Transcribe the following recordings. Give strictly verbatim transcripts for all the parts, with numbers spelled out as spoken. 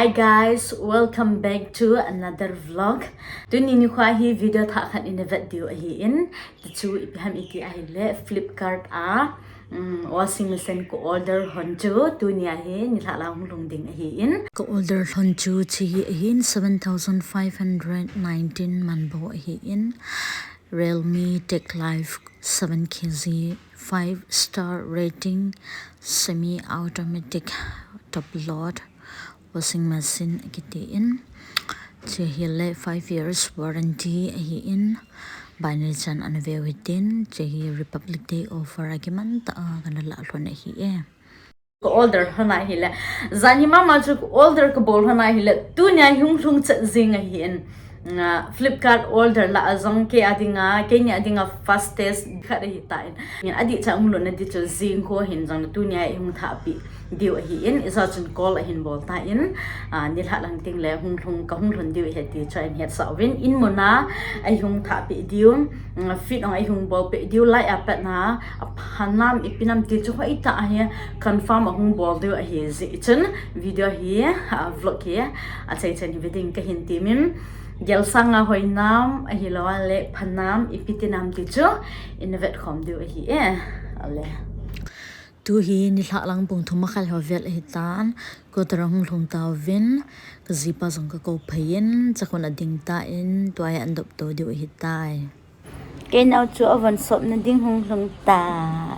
Hi guys, welcome back to another vlog. Tuni nikho hi video thah khat ina vet diu ahin, tichu ipi ham iti ahile Flipkart a um, washing machine ka order lhon chu tuni ahi nilhah lang hung lhung ding ahin. Ka order lhon chu hiche hi ahin, seven thousand five hundred nineteen man bou ahin. Realme Tech Life seven K G, five star rating, semi automatic top load washing machine akitin. Hiche hi le five years warranty ahin. Banei chan ana veu hitin, hiche hi Republic Day offer akiman tah a kana lah lhon ahi e. Ka order lhon ahile, jan hi mama chu ka order ka bol lhon ahile, tunia hung lhung chet jing ahin. Ah, Flipkart order lah a jong kei a dinga, keini a dinga fastest khat ahitan. Adih cha hung lhun nadi chu jing kho hin jong tunia ihung thahpeh diu ahin, ijat chun call ahin bol tan, ah, nilhah lang teng le hung lhung, ka hung lhun diu ahi ti chu ahin hetsah uvin, in muna eihung thahpeh diu, mm, fit ong eihung bolpeh diu, lai a pat na, apha nam, ipi nam ti chu hoitah a hi confirm ahung bol diu ahi jeh chun video hi, ah, vlog hi, ah, achai chan hi ve ding kahin temin, gel sanga hoi nam ahilou le pha nam, ipi ti nam ti chu ina vet khom diu ahi e, ale. Tu hi nilhah lang pung thum makhai ho vel ahitan, quarter a hung lhung tauvin, ka jipa jong ka kou phei in, chakhun a ding tan, tua hi an dop to diu ahitai. Kei nao chu avon sop na ding hung lhung ta,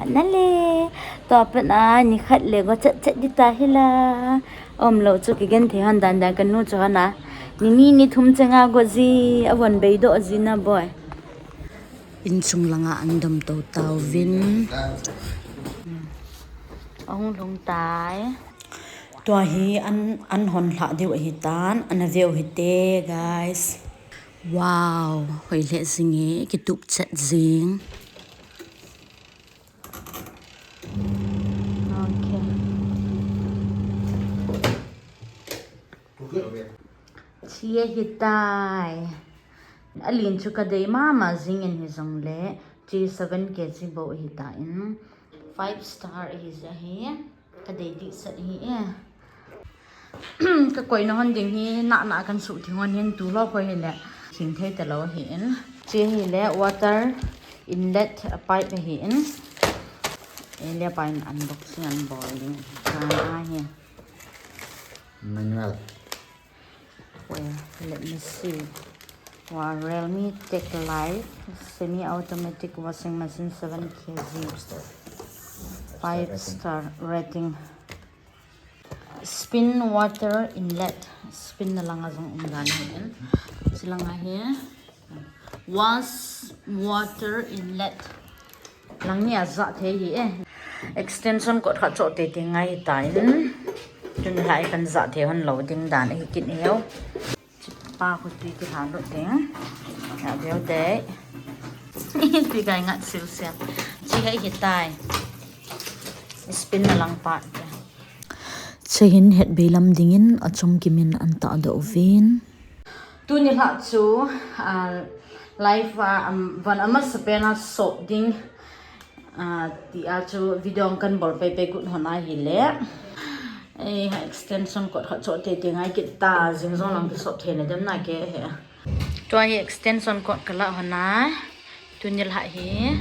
na le, tua pat a, ni khat le go chet chet di ta hi la, um lou chu kigen thei hon dan dan ka nu chu hon a, ni ni ni thum chenga go ji, avon bei doh ji na boi. Inchung langa an dom to tauvin. Ahung lhung tai. Tua hi an, an hon lhah diu ahitan, ana veu hite, guys. Wow, hoi lheh jing e, kitup chet jing. Okay. Hiche ahitai. Alen chu ka dei mama jing in hijongle, hiche seven K G bou ahitan, five star ahi jeh hin, ka dei dehset ahi e. Ka koina hon ding hi, nahna kan suh thing hon hin, tulou koi hile, thing thei talou ahin. Hiche hile, water inlet pipe ahin. Eile pa in unboxing an bol ding. Ka ahi. Manual. Well, let me see. Wow, Realme Tech Life semi-automatic washing machine, seven K G, five star rating. Spin water inlet. Spin na langa jong um dan ahin. Hiche langa hi. Wash water inlet. Lang ni a ja thei hi e. Extension cord khat choh tei tei ngai hitan. Tuni lai kan ja thei hon lou ding dan ahi kit e. Hichepa khu tui kilha lut ding. A veu tei. Tui kai ngat sil sia. Hiche hi ahitai. Spin na lang pa. Hiche hin het bei lam dingin achom kimin an tahdoh uvin. Tuni lhah chu, ah, live a, um, von amasapen a sop ding, ah, tia chu video kan bol pei pei got hon ahile. Eh, extension cord khat choh tei tei ngai kit ta, jing jong lang kisop thei na dem na ke he. Tua hi extension cord ka lah hon a. Tuni lhah hi.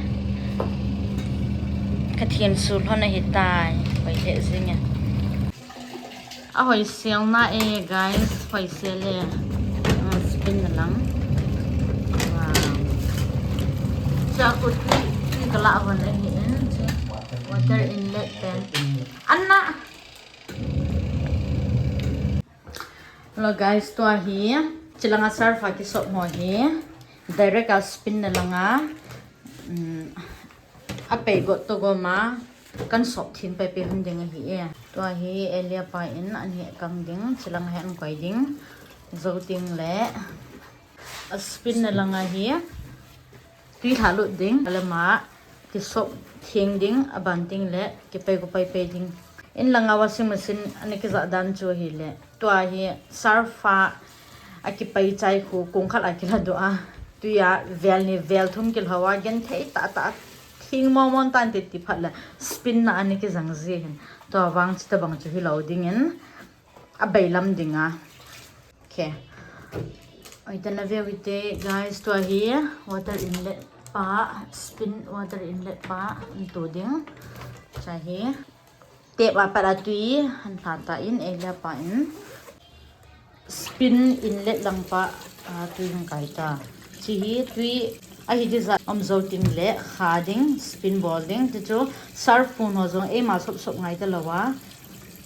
Ka thin sul hon ahitai. Hoi lheh jing e. Ahoi sel na e, guys. Hoi sel e. Ah, spin na lang. Wow. Hiche a khu tui, tui ka lah hon ahin. Water inlet pen. Anna. Hello guys, tua hi, hiche langa surf a kisop ho hi, direct a spin na langa, um, apei got to gom a, kan sop thim pei pei hon ding ahi e. Tua hi, Elia pa in an heh kang ding, hiche langa hin koi ding, jou teng le. A spin na langa hi, tui lha lut ding, alama kisop theng ding, aban teng le, kipei go pei pei ding. In langa washing machine, ana kija dan chu ahile. Tua hi, surf a, akipei chai khu, kong khat a kila doh a. Tui a, vel ni, vel thum kilha a, gen thei tah tah, theng mo mo tan ti ti phat le, spin na ana kijang ji hin. Tua vang hitabang chu hilou dingin. abailam dinga. Okay. Oi, tana ve ute, guys, tua hi water inlet pa, spin water inlet pa, tu ding. Cha hi. Tep a pat a tui, han lha ta in, ei le pa in. Spin inlet lang pa, a, tui hung kai ta. Chi hi tui, ahi ti za, um zo ting le, kha ding, spin bol ding, ti chu, surf phun ho zong, ei ma sop sop ngai ta lo a.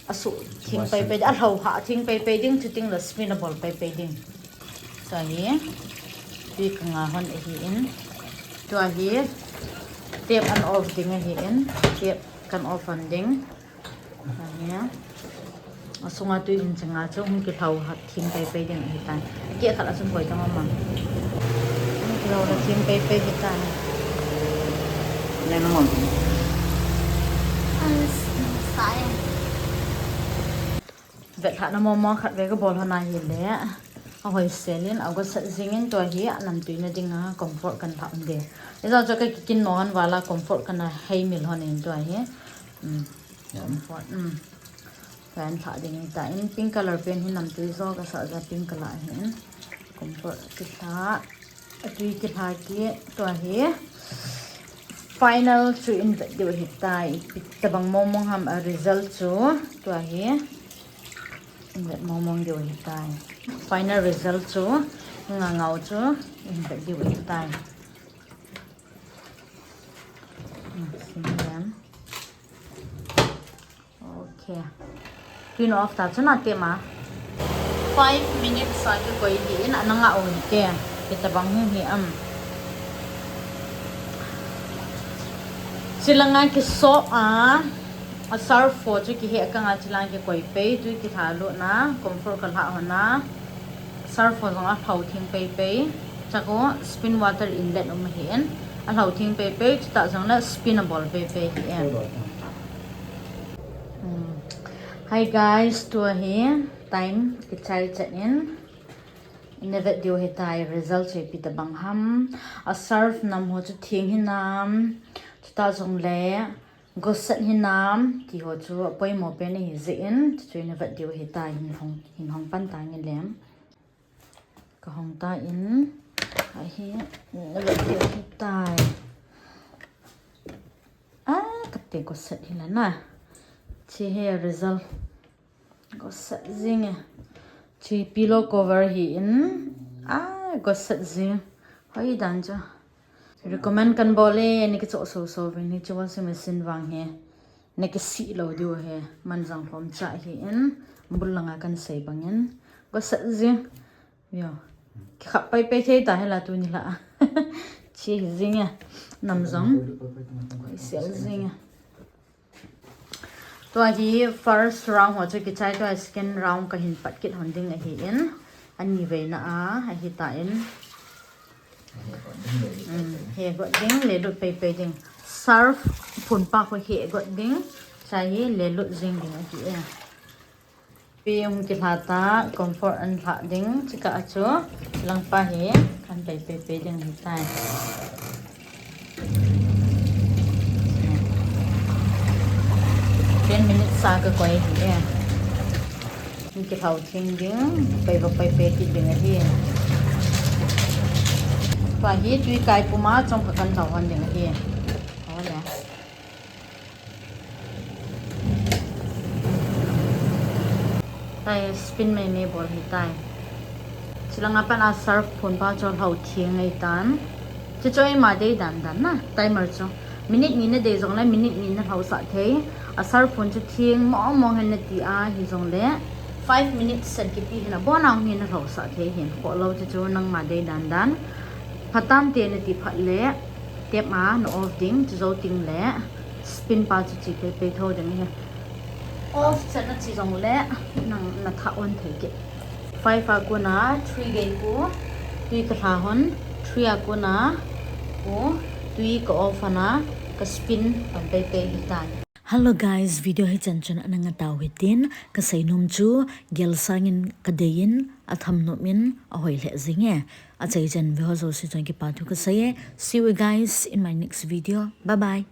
A su thing pai pai, a hlo ha thing pai pai ding, chuting la spin a bol pai pai ding. Tua hi, tui ka nga hon ahi in. Tua hi, tep an off ding ahi in. Tep kan off an ding. Tua hi, a sunga tui in changa chu hung ki hlo ha thing pai pai ding ahi tan. Ke khat a sum koi tang ma. Hung ki hlo la thing pai pai hi tan. Nen mo. An sai. Vet lhahna mong mong khat ve ka bol hon ahi le. A hoi selin, a gosat zingin tua hi a namtui na dinga comfort kan lhah um de. Ijang chu ka kikin no hon vala comfort kan a hei mil hon in tua hi. Um, comfort, um. Kan lhah ding ta in pink color pen hi namtui zo ka sa za pink color hi in. Comfort ki lhah. A tui ki lha ki tua hi. Final chu in vet diu hi tai. Tabang mong mong ham a result chu tua hi. In vet mong mong diu hi tai. Final result chu nga ngau chu in vet diu hi tai. Hmm, sim lem. Okay. Tui na off ta chu na te ma. Five minutes a ki koi di in ana nga o hi te. Kita bang hung hi am. Chilanga ki so a. A surf ho chu ki he ka nga chilang ki koi pei. Tui ki tha lo na. Comfort ka lha ho na. Surf ho zong a hlo thing pei pei. Chako spin water inlet um hi in. A hlo thing pei pei. Chuta zong na spin a bol pei pei hi in. Hmm. Hi guys, tua hi time kichai chat in. Ina vet diu hi tai result chu ipi tabang ham. A surf nam ho chu thing hi nam. Chuta zong le gosat hi nam. Ti ho chu a poimo pen hi zin. Chu ina vet diu hi tai hin hong, hin hong pan ta ngi lem. Ka hong ta in, ahi, na vet diu hi tai. Ah, ka te gosat hi la na. Chi he result. Gosat zing e. Chi pillow cover hi in. Ah, gosat zing. Hoi dan chu. Recommend kan bol e, ni ki cho so so vin hi chu washing machine vang he. Na ki si lo diu he, man zang hlom cha hi in, bul langa kan sei bangin. Gosat zing. Yo. Ki khap pai pai thei ta he la tu ni la. Chi hi zing e. Nam zong. Koi sel zing e. Tua hi first round ho chu kichai tua second round ka hin pat kit hon ding ahi in. Ani veina a, ahi ta in. Um, he got ding, le lut pei pei ding. Surf phun pa ko he got ding. Chai hi le lut zing ding ahi e. Pi hung ki lha ta, comfort an lha ding. Chika a chu, lang pa hi, kan pei pei pei ding hi tai. Ten minutes sa ka koi hi e. Ki hlau thing ding, pei va pei pei ti ding ahi. Tua hi tui kai puma chong kha kan hlau hon ding ahi. Ole. Tai spin mei mei bol hi tai. Chilanga pan a surf phun pa chu hlau thing ngai tan. Chu chu ima dei dan dan na, timer chu. Minute ni na dei zong le, minute ni na hlau sah thei. A surf phun chu thing mong mong hen na ti a, hi zong le. Five minutes sen kipi hen a, bon ang hi na hlau sah thei hen. Ko lo chu chu nangma dei dan dan. Phatam te na ti phat le, tep a na off ding, chu zo ting le. Spin pa chu chi pei pei tho ding hi. Off chan na chi zong le, nang na tha on thei ke. Five a kuna, three gei ku, tui ka hla hon, three a kuna, ku, tui ka off hon a, ka spin pan pei pei hi tai. Hello guys, video hi chan chun ana nga tau hi tin, ka sei nom chu, gel sangin ka dei in, a tham nom in, a hoi hle zing e. A chai chan ve ho zo si chun kipa thu ka sei e. See you guys in my next video. Bye bye.